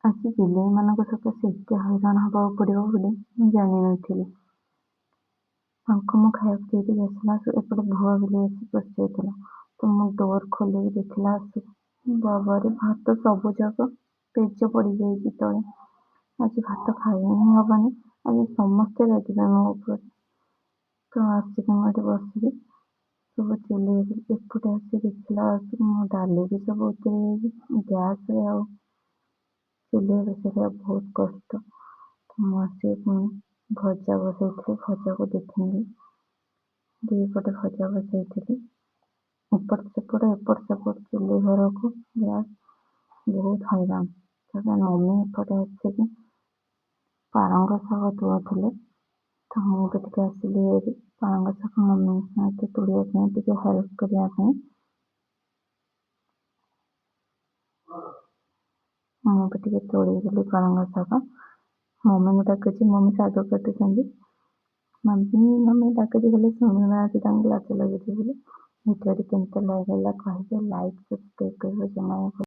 ଆଜି ବିଲେଇମାନଙ୍କ ସକାଶେ ଏତେ ହଇରାଣ ହେବାକୁ ପଡ଼ିବ ବୋଲି ମୁଁ ଜାଣିନଥିଲି। ତାଙ୍କୁ ମୁଁ ଖାଇବାକୁ ଦେଇ ଦେଇକି ଆସିଲା ଏପଟେ ଭୁଆ ବିଲେଇ ଆସି ପଶିଯାଇଥିଲା। ତ ମୁଁ ଡୋର୍ ଖୋଲିକି ଦେଖିଲା ଆସୁ, ବାବାରେ, ଭାତ ସବୁ ଯାକ ପେଜ ପଡ଼ିଯାଇଛି ତଳେ। ଆଜି ଭାତ ଖାଇ ହିଁ ହେବନି, ଆଜି ସମସ୍ତେ ରାଗିବେ ମୋ ଉପରେ। ତ ଆସିକି ମୁଁ ଏଠି ବସିକି ସବୁ ଚୁଲି ଏପଟେ ଆସି ଦେଖିଲା ଆସୁ ମୋ ଡାଲି ବି ସବୁ ଉତୁରି ଯାଇଛି। ଗ୍ୟାସ୍ରେ ଆଉ ଚୁଲିରେ ରୋଷେଇ କରିବା ବହୁତ କଷ୍ଟ। ତ ମୁଁ ଆସିକି ପୁଣି ଭଜା ବସେଇଥିଲି, ଭଜାକୁ ଦେଖିନେଲି। ଦୁଇ ପଟେ ଭଜା ବସେଇଥିଲି, ଏପଟ ସେପଟ ଏପଟ ସେପଟ, ଚୁଲି ଘରକୁ ଗ୍ୟାସ୍, ବହୁତ ହଇରାଣ। ତାପରେ ମମି ଏପଟେ ଆସିକି ପାଳଙ୍ଗ ଶାଗ ତୋଳୁଥିଲେ। ତ ମୁଁ ବି ଟିକେ ଆସିଲି ହେରି ପାଳଙ୍ଗ ଶାଗ ମମିଙ୍କ ସହିତ ତୋଳିବା ପାଇଁ, ଟିକେ ହେଲ୍ପ କରିବା ପାଇଁ। ମୁଁ ବି ଟିକେ ତୋଳିଦେଲି ପାଳଙ୍ଗ ଶାଗ। ମମିଙ୍କୁ ଡାକୁଛି, ମମି ଶାଗ କାଟୁଛନ୍ତି। ମମି ମମି ଡାକୁଛି, ହେଲେ ଶୁଣୁନାହାନ୍ତି, ତାଙ୍କୁ ଲାଜ ଲାଗୁଛି ବୋଲି। ଭିଡ଼ିଓଟି କେମିତି ଲାଗିଲା କହିବେ, ଲାଇକ୍ ସବସ୍କ୍ରାଇବ୍ କରିବା ଜମା।